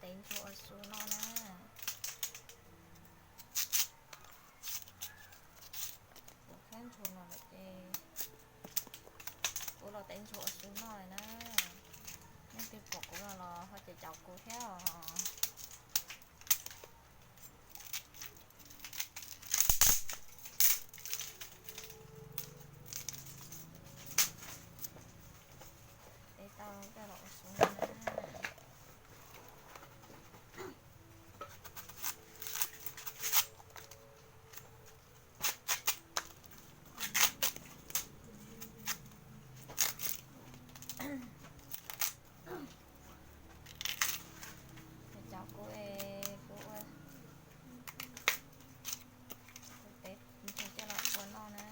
Tev ntsuag ua su noj na. Kuv khawb ntsuag no lawm ces kuv los tev ntsuag ua su noj lawm na. Leej twg pom kuv no los ho caum caum kuv thiab os. Tev tau coj los ua su na. Cov kuv es kuv ua, kuv tev ntsuag coj los ua noj na.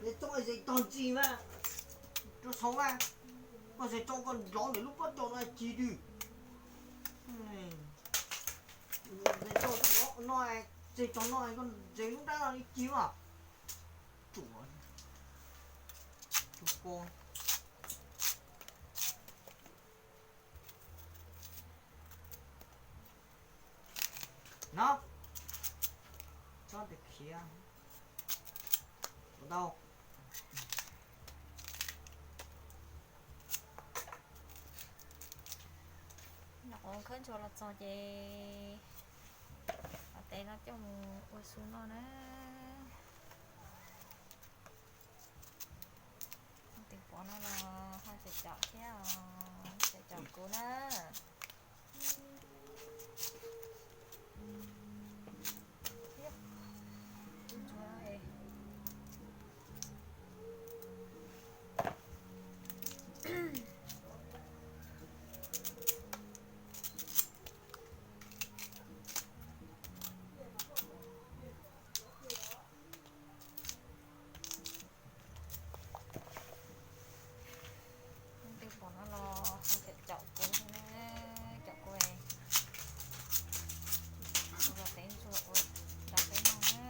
Zes tso zes tog ntsis mas, rau txhoov mas, koj zes tso koj nrov ntawm lub pob tsaus no cig twg. Zes tso no, zes tog no, koj zes lub nrab no li cig mas. Ruam, tsuj koj. No, tsob ntawd khiav. Ua tau. Nov, khawb ntsuag los txog ces ua tev no coj mus ua su noj na. Tus pov no los ho caum caum thiab os, caum caum kuv na. Tus pov no los ho caum caum kuv thiab na, caum kuv, kuv los tev ntsuag ua rau peb noj na.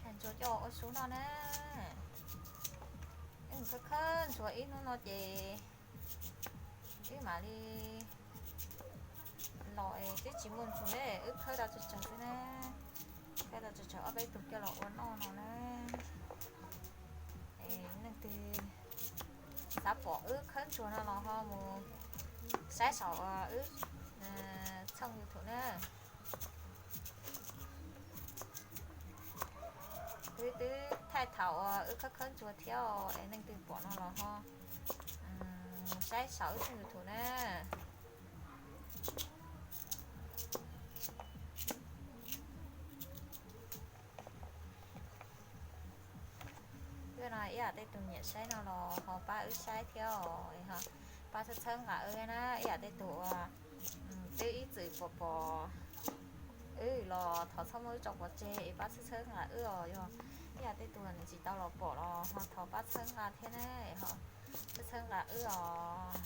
Khawb ntsuag coj ua su noj na. Wb mus khawb khawb ntsuag ib hnub no ces wb mam li los es twb tsis muaj ntsuag ne, wb khawb tau tsawg tsawg xwb na. Khawb tau tsawg tsawg ob peb tug coj los ua noj no na. Es leej twg xav pom wb khawb ntsuag no los ho mus saib saum wb txhooj YouTube na. Wb twb thaij thaum uas wb khawb khawb ntsuag thiab os, es leej twg pom no los ho saib saum wb txhooj YouTube na. Wb no ib yam tej tus nyiam saib no los ho pab wb saib thiab os, ho pab txhawb txhawb nqa wb na, ib yam tej tus uas twb ib txwm pom pom wb los thov txhob muab wb tso pov tseg es pab txhawb txhawb nqa wb os, yog ib yam tej tus nws tsis tau los pom los ho thov pab txhawb nqa thiab na, ho txhawb txhawb nqa wb os.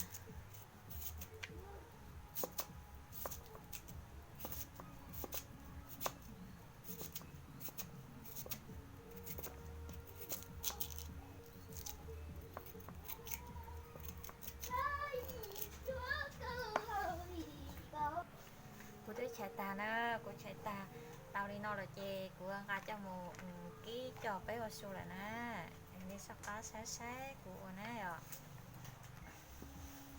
Kuv twb chais tag na, kuv chais tag tau li no lawm ces kuv nqa coj mus kib coj peb ua su lawm na. Nej soj qab saib saib kuv ua na yom.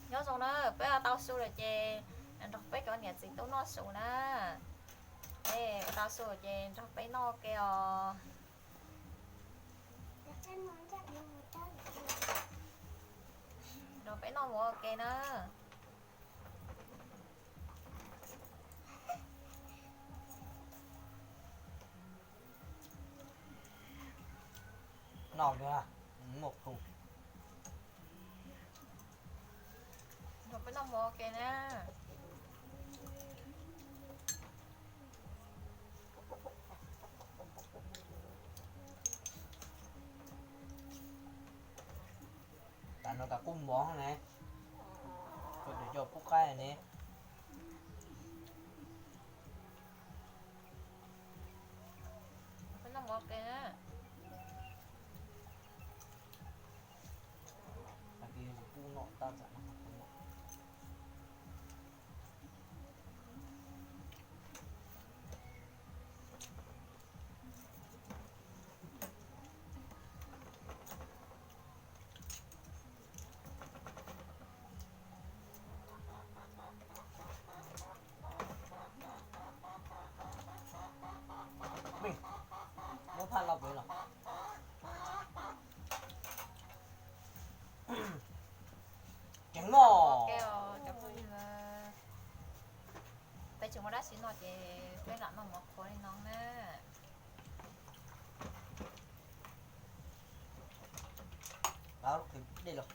Nyob zoo na, peb ua tau su lawm ces nrog peb cov niam txiv tub noj su na. Ua tau su lawm ces nrog peb noj ua ke os. Nrog peb noj mus ua ke na. Noj, muaj phooj. Nrog peb noj mus ua ke na. Rau tas kuj mov ne, rau tus coj pub qaib ne. Peb noj mov ke na. Pub noj tab txam no. Muab phaj los pem los. Ceev no. Cov phooj ywg, peb tsis muaj dab tsi noj ces peb lam noj mov qhuav li no na. Qab qhwv dej los.